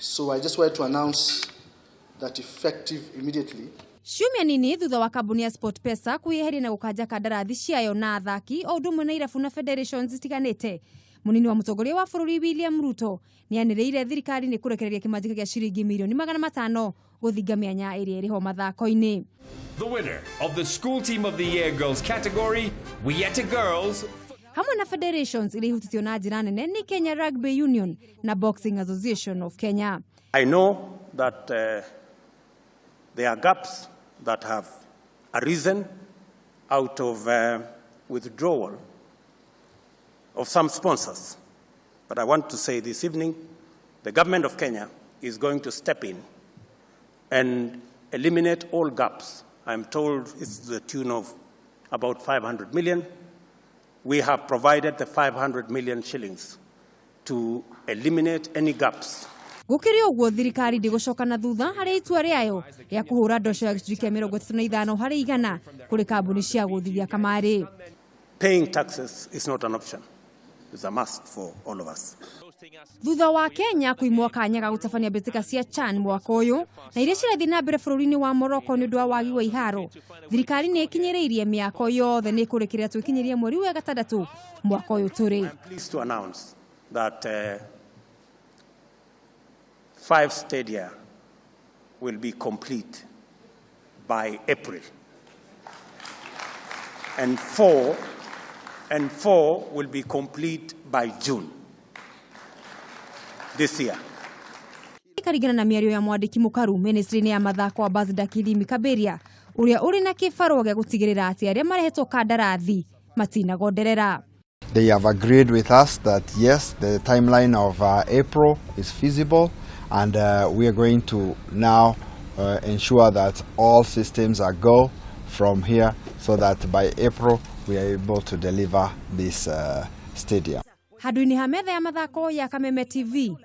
So I just wanted to announce that effective immediately, Ciumia nini thutha wa kambuni ya SportPesa kwĩyeheria na gũkanja kandarathi ciayo na athaki o ũndũ ũmwe na irabu na federations itiganĩte, mũnini wa mũtongoria wa bũrũri William Ruto nĩ anĩrĩire thirikari nĩ kũrekereria kĩmanjĩka gĩa ciringi mirioni 500 gũthinga mĩanya ĩrĩa ĩrĩho mathako-inĩ. The winner of the School Team of the Year Girls category, Wiyeta Girls. Hamwe na federations iria ihutĩtio na njĩra nene nĩ Kenya Rugby Union na Boxing Association of Kenya. I know that there are gaps that have arisen out of withdrawal of some sponsors. But I want to say this evening, the government of Kenya is going to step in and eliminate all gaps. I'm told it's to the tune of about 500 million. We have provided the 500 million shillings to eliminate any gaps. Gũkĩrĩ ũguo, thirikari ndĩgũcoka na thutha harĩ itua rĩayo rĩa kũhũra ndoco ya gĩcunjĩ kĩa 35% kũrĩ kambuni cia gũthithia kamarĩ. Paying taxes is not an option. It's a must for all of us. Thutha wa Kenya kuimwo kanya ga gũtabania mbĩtĩka cia CHAN mwaka ũyũ na iria cirathiĩ na mbere bũrũri-inĩ wa Morocco nĩ ũndũ wa wagi wa iharo, thirikari nĩ ĩkinyĩrĩirie mĩako yothe nĩ ĩkũrĩkĩrĩra twĩkinyĩrie mweri wa gatandatũ mwaka ũyũ tũrĩ. I'm pleased to announce that five stadia will be complete by April. And four will be complete by June this year. Karingana na mĩario ya mwandĩki mũkaru ministry-inĩ ya mathako Ambassador Kilimi Kaberia, ũrĩa ũrĩ na kĩbarũa gĩa gũtigĩrĩra atĩ arĩa marehetwo kandarathi matinagonderera. They have agreed with us that yes, the timeline of April is feasible, and we are going to now ensure that all systems are go from here so that by April we are able to deliver this stadium. Handũ-inĩ ha metha ya mathako ya Kameme TV.